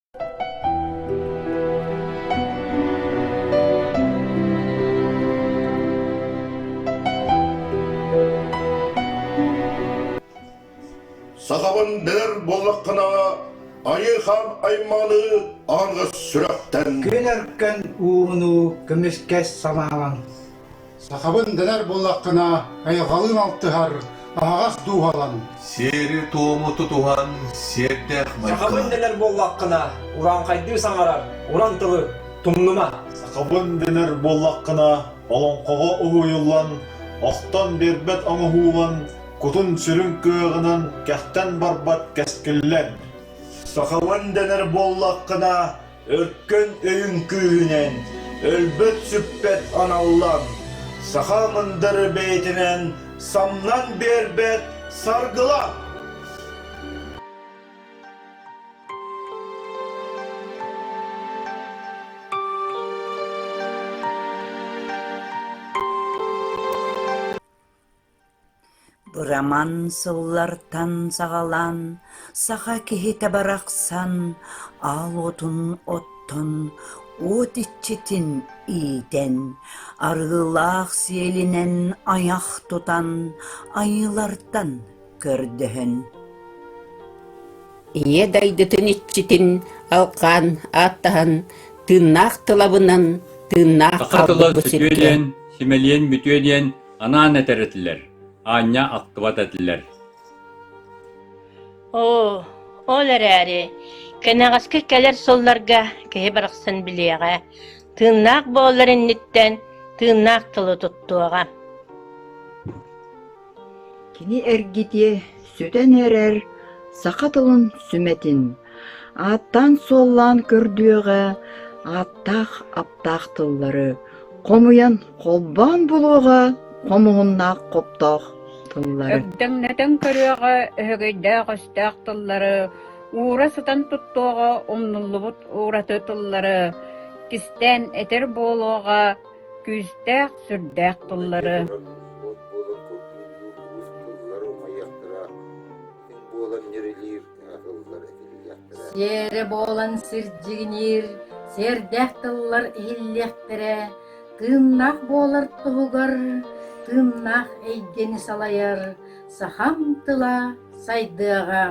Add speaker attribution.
Speaker 1: Сахабын дэнэр буоллаххына, айыы-хаан аймааны аһаргыс сүрэхтэн.
Speaker 2: Күн өркөн ууһунуу көмүскэс санаалан.
Speaker 3: Сахабын дэнэр буоллаххына, айылҕалыын алтыһар, аһаҕас дууһалан.
Speaker 4: Сиэри-туому тутуһан, сиэрдээх
Speaker 5: Сахабын
Speaker 4: майгылан.
Speaker 5: дэнэр буоллаххына, урааҥхайдыы саҥарар, уран тылы тумнума.
Speaker 6: Сахабын дэнэр буоллаххына, олоҥхоҕо уһуйуллан, охтон биэрбэт оҥоһуулан, кутун-сүрүн кыаҕынан кэхтэн барбат кэскиллэн.
Speaker 7: Сахабын дэнэр буоллаххына, өркөн өйүн күүһүнэн, өлбөт-сүппэт аналлан, саха мындыры бэйэтинэн самнан биэрбэт саргылан!
Speaker 8: Быраман сыллартан саҕалаан саха киһитэ барахсан аал уотун оттон, уот иччитин иитэн, арыылаах сиэлинэн айах тутан, айыылартан көрдөһөн.
Speaker 9: Ийэ дойдутун иччитин алҕаан ааттаһан, тыыннаах тылабынан тыыннаах
Speaker 10: Саха тыла
Speaker 9: хаалбыт бу
Speaker 10: сүтүө
Speaker 9: сиргэ
Speaker 10: диэн, симэлийэн бүтүө диэн анаан этэр этилэр, аанньа ахтыбат этилэр.
Speaker 11: Оо, ол эрээри, кэнэҕэски кэлэр сылларга киһи барахсан билиэҕэ, тыыннаах буолар инниттэн тыыннаах тылы туттуоҕа.
Speaker 12: Кини эргитиэ сүтэн эрэр саха тылын сүмэтин, ааттаан-суоллаан көрдүөҕэ ааттаах аптаах тыллары хомуйан холбоон булуоҕа хомуһуннаах хоптоох тыллары.
Speaker 13: Өгдөҥнөтөн көрүөҕэ өһөгөйдөөх өстөөх тыллары, уура сытан туттуоҕа умнуллубут ураты тыллары, кистээн этэр буолуоҕа күүстээх сүрдээх тыллары.
Speaker 14: Уот буолан курдуулуур уус тыллар умайыахтара, күн буолан ньирилиир тыллар этиллиэхтэрэ.
Speaker 15: Сиэрэ буолан сирдьигиниир, сиэрдээх тыллар иһиллиэхтэрэ, тыыннаах буолар туһугар тыыннаах эйгэни салайар сахам тыла сайдыаҕа.